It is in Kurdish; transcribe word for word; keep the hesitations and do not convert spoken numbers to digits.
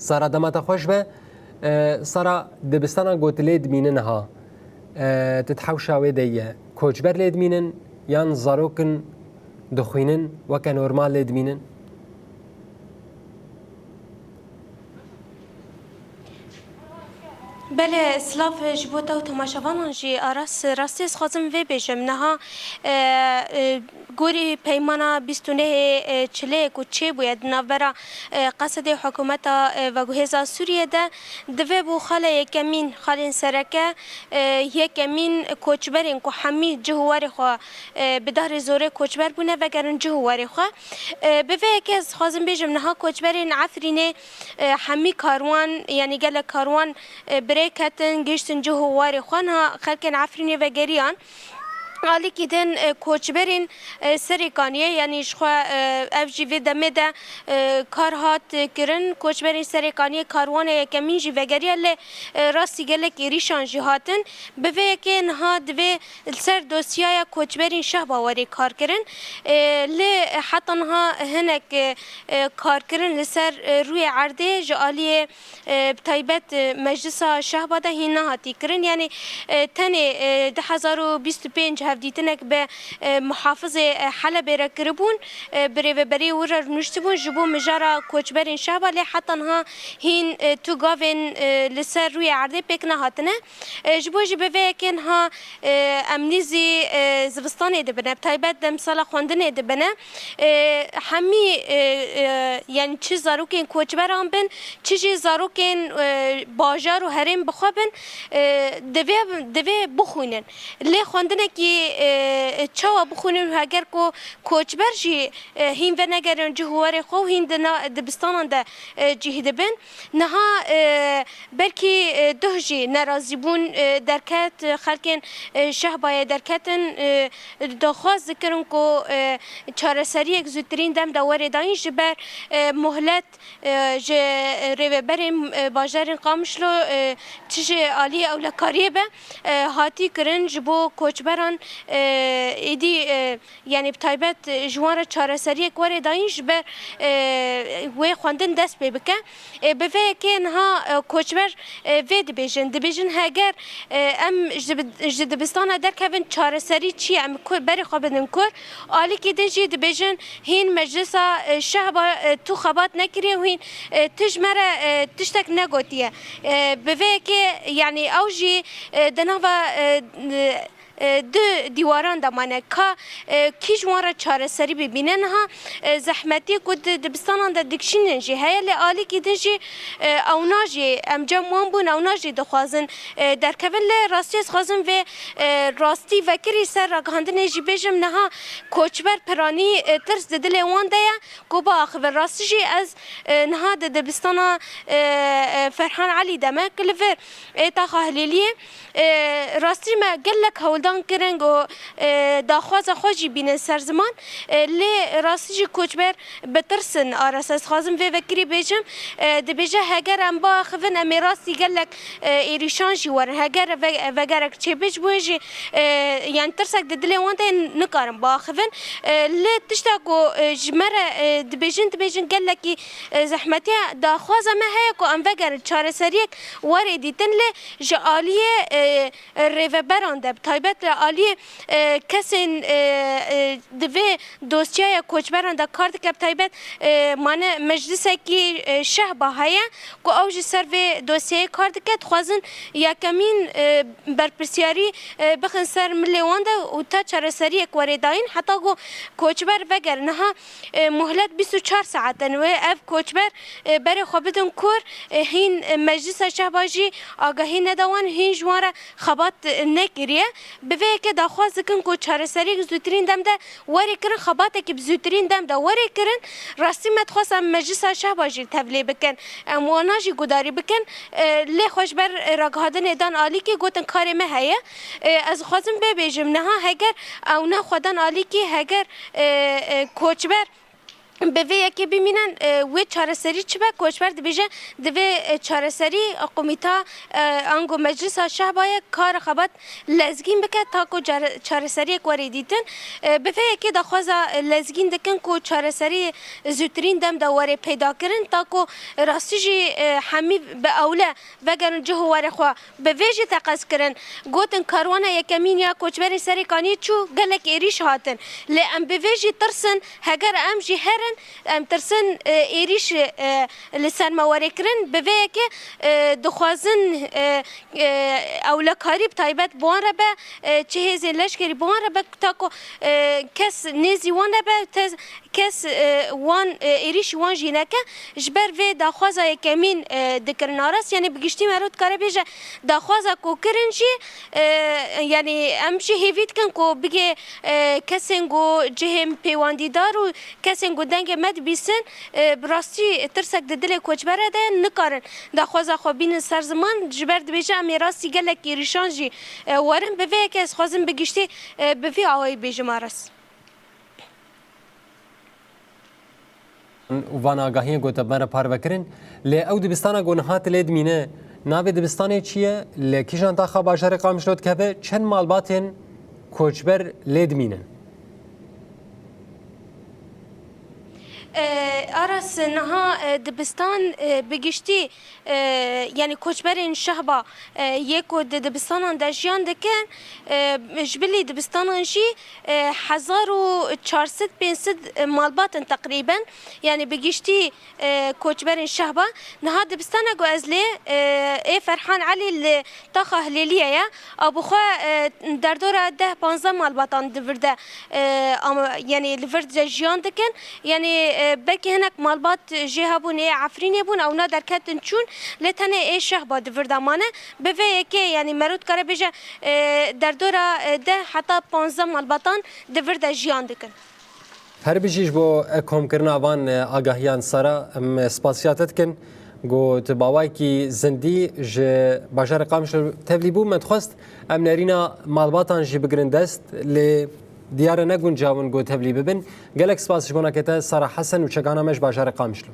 Sara, dema te xweş be. E, Sara, dibistana ku tu lê dimînin ha, e, tu di hewşa wê de ye. Koçber lê dimînin yan zarokin dixwînin weke normal lê dimînin? Belê, silav ji bo te û temaşevanan jî. Aras, rastî ez xwazim vê bêjim. Niha, e, e, gorî peymana bîst û nehê, e, çileyê ku çêbûye di navbera, e, Qesedê û hikûmeta, e, veguhêza Sûriyê de, divê bû xala yekemîn, xalên sereke, e, yekemîn koçberên ku hemî cih û warê xwe, e, bi dahrê zorê koçber bûne, vegerin cih û warê xwe. E, bi vê yekê ez dixwazim bêjim, niha koçberên Efrînê, e, hemî karwan, yanî gelek karwan, e, bi rê ketin, gihiştin cih û warê xwe. Niha xelkên Efrînê vegeriyan. Alîkî din, e, koçberên, e, Serêkaniyê, yanî ji xwe, e, ev jî vê demê de, e, kar hat, e, kirin. Koçberên Serêkaniyê karwana yekemîn jî vegeriya, lê, e, rastî gelek êrîşan jî hatin. Bi vê yekê niha divê li ser dosyaya koçberên Şehba were kar kirin. E, lê heta niha hinek, e, e, karkirin li ser, e, rûyê erdê ji aliyê, e, bi taybet, e, Meclisa Şehba de hîn nehatî kirin. Yanî, e, tenê, e, du hezar û bîst û pênc hevdîtinek bi, e, muhafizê, e, Helebê re kiribûn, e, bi rêveberê wî re rûniştibûn ji bo mijara koçberên Şehba, lê heta niha hîn, e, tu gavên, e, li ser rûyê erdê pêk nehatine. E, ji bo jî bi vê yekê niha, e, em nîzî, e, zivistanê dibine, bi taybet demsala xwendinê dibine. E, hemî, e, e, yanî çi zarokên koçberan bin, çi jî zarokên, e, bajar û herêm bi xwe bin, e, divê, divê bixwînin. Lê xwendinekî, e, çawa bixwînin û heger ku koçber jî, e, hîn venegerin cih û warê xwe û hîn di na-, dibistanan de, e, cih dibin. Niha, e, belkî, e, duh jî nerazîbûn, e, derket, e, xelkên, e, Şehbayê derketin, e, daxwaz dikirin ku, e, çareseriyek zûtirîn dem de were dayîn, ji ber, e, muhlet, e, ji rêveberên, e, bajarên Qamişlo, e, çi ji aliyê ewlekariyê be, e, hatî kirin ji bo koçberan, e, êdî, e, yanî bi taybet, e, ji wan re çareseriyek were dayîn ji ber, e, wê xwendin dest pê bike. E, bi vê yekê niha, e, koçber, e, vê dibêjin. Dibêjin heger, e, em ji bi-, ji dibistana derkevin, çareserî çi ye? Em kur, berê xwe bidin kur. Alîkî din jî dibêjin hîn Meclisa, e, Şehba, e, tu xebat nekiriye û hîn, e, tu ji me re, e, tiştek negotiye. E, bi vê yekê, yanî ew jî, e, di nava, e, e, du dîwaran de mane. Ka, e, kî ji wan re çareserî bibîne? Niha, e, zehmetiyê ku di dibistanan de dikişînin jî heye, lê alîkî din jî, e, ewna jî, em cem wan bûn, ewna jî dixwazin, e, derkevin. Lê rastî ez xwazim vê, e, rastî vekirî ser ragihandinê jî bêjim, niha koçber piranî, e, tirs di dilê wan de ye ku biaxivin. Rastî jî ez, e, niha di dibistana, e, e, Ferhan Elî de me, ku li vir ê taxa Hilêliyê, e, rastî me gelek hewldan kirin ku, e, daxwaza xwe jî bînin ser ziman. E, lê rastî jî koçber bi tirs in. Aras, ez dixwazim vê vekirî bêjim. E, dibêje heger em biaxivin, em ê rastî gelek, e, êrîşan jî werin. Heger ve-, vegerek çêbê, ji bo yê jî, e, yanî tirsek di dilê wan de ye, nikarin biaxivin. E, lê tişta ku, e, ji me re, e, dibêjin, dibêjin gelekî, e, zehmetiye. Daxwaza me heye ku em vegerin çareseriyek were dîtin, lê ji aliyê, e, rêveberan de, bi taybet li aliyê, e, kesên, e, e, di vê dosyaya koçberan de kar dike, bi taybet, e, mane meclisekî, e, Şehba heye ku ew ji ser vê dosyayê kar dike, dixwazin yekemîn, e, berpirsiyarî, e, bixin ser milê wan de û ta çareseriyek were dayîn, heta ku koçber vegerin. Niha, e, muhlet bîst û çar saet in wê ev koçber, e, berê xwe bidin kur, e, hîn, e, Meclisa Şehba jî agahî neda wan, hîn ji wan re xebat, e, nekiriye. Bi vê yekê daxwaz dikin ku çareseriyek zûtirîn dem de were kirin, xebatekî bi zûtirîn dem de were kirin. Rastî me dixwest em Meclisa Şehba jî tevlê bikin. Em wana jî gudarî bikin. E, lê xwe ji ber, e, ragihandinê dan alîkî, gotin karê me heye. E, ez dixwazim vê bêjim, niha heger ewna xwe dan alîkî, heger, e, e, koçber Bi vê yekê bimînin, e, wê çareserî çi be? Koçber dibêje, divê, e, çareserî komîta, e, ango meclisa şehbayê kar xebat lezgîn bike ta ku care-, çareseriyek were dîtin. E, bi vê yekê daxwaza lezgîn dikin ku çareserî zûtirîn dem de were peyda kirin ta ku rastî jî, e, hemî bi ewle vegerin cih û warê xwe. Bi vê jî teqez kirin. Gotin karwana yekemîn ya koçberên Serê Kaniyê çû, gelek êrîş hatin. Lê em bi vê jî tirsin, heger em jî herin, em tirsin, e, êrîş, e, li ser me were kirin. Bi vê yekê, e, dixwazin, e, e, ewlekarî bi taybet bi wan re be, e, çi hêzên leşkerî bi wan re be, ta ku, e, kes nêzî wan nebe, te-, kes, e, wan, e, êrîşî wan jî neke. Ji ber vê daxwaza yekemîn, e, dikirin aras. Yanî bi giştî me re dikare bêje daxwaza ku kirin jî, e, yanî em jî hêvî dikin ku bigê, e, kesên ku cihên pêwendîdar û kesên ku dengê me dibîsin, e, bi rastî tirsek di dilê koçbere de nikarin daxwaza xwe bînin ser ziman. Ji ber dibêje em ê rastî gelek êrîşan jî, e, werin. Bi vê yekê ez xwazim bi giştî, e, bi vî awayî bêjim aras. û van agahiyên ku te me re parve kirin. Lê ew dibistana ku niha tu lê dimîne, navê dibistanê çi ye? Li kîjan taxa bajarê Qamişlo dikeve? Çend malbatên koçber lê dimînin? E, Aras, niha, e, dibistan, e, bi giştî, e, yanî koçberên şehba, e, yê ku di dibistanan de jiyan dikin, e, ji bilî dibistanan jî, e, hezar û çar sed pênc sed malbat in teqrîben, yanî bi giştî, e, koçberên şehba. Niha dibistana ku ez lê, e, ê Ferhan Elî li taxa Hilêliyê ye. A bi xwe, e, derdora deh panzdeh malbatan di vir de, e, ama, yanî li vir de jiyan dikin. Yanî, e, belkî hinek malbat jê hebûn ê Efrînê bûn, ewna derketin çûn, lê tenê ê şehba di vir de mane. Bi vê yekê, yanî mero dikare bêje, e, derdora, e, deh heta panzdeh malbatan di vir de jiyan dikin. Her bijî ji bo, e, komkirina van, e, agahiyan Sara, em, e, spasiya te dikin. Ku tu bi awayekî zindî ji bajarê Qamişlo tevlî bû, me dixwest em nerîna malbatan jî bigirin dest, lê diyar e ne guncaw in ku tevlî bibin. Gelek spas ji konakê te Sara Hesen û çekana me ji bajarê Qamişlo.